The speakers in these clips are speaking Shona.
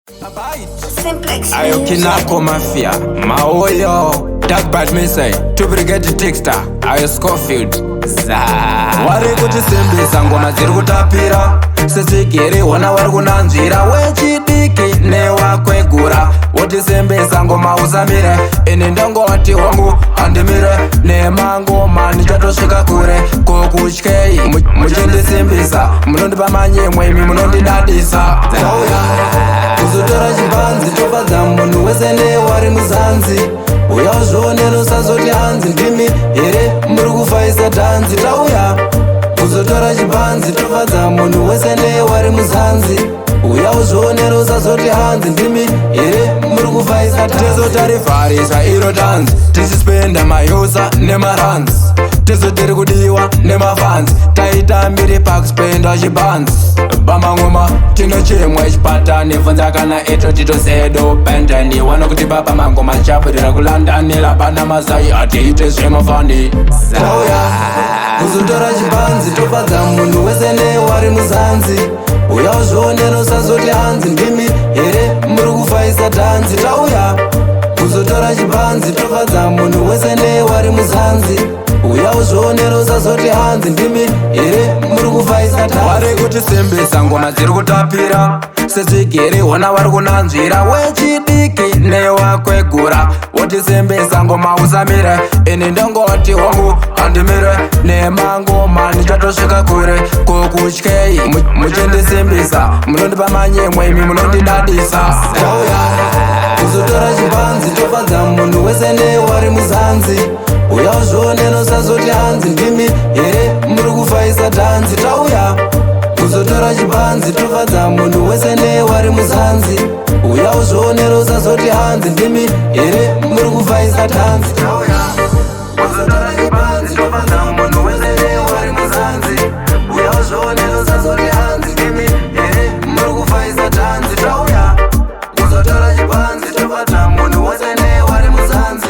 Simplex Ayo Music. Kinako Mafia, Maoyo, Dark Bad Missy, Two Brigade Texter, Ayo Schofield, Za. Wari kutisimbisa ngoma dziri kutapira, seswigiri hona wari kunanzvira, wechidiki newakwegura, wotisimbisa ngoma usamire, ini ndongoti hongu handimire, nemangoma ndichatosvika kure, kokutyei muchindisimbisa, munondipa manyemwe imi munondidadisa. Tauya kuzotora chipanzi, tofadza munhu wese newari muzanzi. Uya uzvione, usazoti hanzi ndimi here muri kufaisa dhanzi. Tauya kuzotora chipanzi, tofadza munhu wese newari muzanzi. Uya uzvione, usazoti hanzi ndimi here muri kufaisa dhanzi. Tezo tarivharisa iro dhanzi, tichispenda mayusa nemaranzi. Tezo tiri kudiwa nemafans, taita mbiri pakuspenda chibanzi. Pamangoma tino chimwe chipatani, bvunza kana ito titosedo pendeni wanokuti baba mangoma chapurira kuLondon labana mazai atiite zvemafani. Tauya kuzotora chipanzi, tofadza munhu wese newari muzanzi. Uya uzvione, usazoti hanzi ndimi here muri kufaisa dhanzi. Tauya kuzotora chipanzi, tofadza munhu wese newari muzanzi. Uya uzvione, usazoti hanzi ndimi here muri kufaisa dhanzi. Vari kutisimbisa ngoma dziri kutapira seswigiri hona vari kunanzvira, wechidiki newakwegura, wotisimbisa ngoma usamire, ini ndongoti hongu handimire, nemangoma ndichatosvika kure, kokutyei muchindisimbisa, munondipa manyemwe imi munondidadisa. Tauya kuzotora chipanzi, tofadza munhu wese newari muzanzi. Uya uzvione, usazoti hanzi ndimi here muri kufaisa dhanzi. Tauya kuzotora chipanzi, tofadza munhu wese newari muzanzi. Uya uzvione, usazoti hanzi ndimi here muri kufaisa dhanzi. Tauya kuzotora chipanzi, tofadza munhu wese newari muzanzi. Uya uzvione, usazoti hanzi ndimi here muri kufaisa dhanzi. Tauya kuzotora chipanzi, tofadza munhu wese newari muzanzi.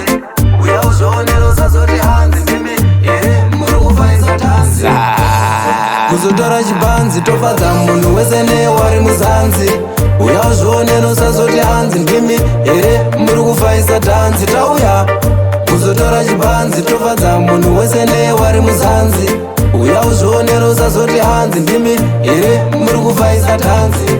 Uya uzvione, usazoti hanzi ndimi here muri kufaisa dhanzi. Kuzotora chipanzi, tofadza munhu wese newari muzanzi. Uya uzvione, usazoti hanzi ndimi here muri kufaisa dhanzi. Tauya kuzotora chipanzi, tofadza munhu wese newari muzanzi. Uya uzvione, usazoti hanzi ndimi here muri kufaisa dhanzi.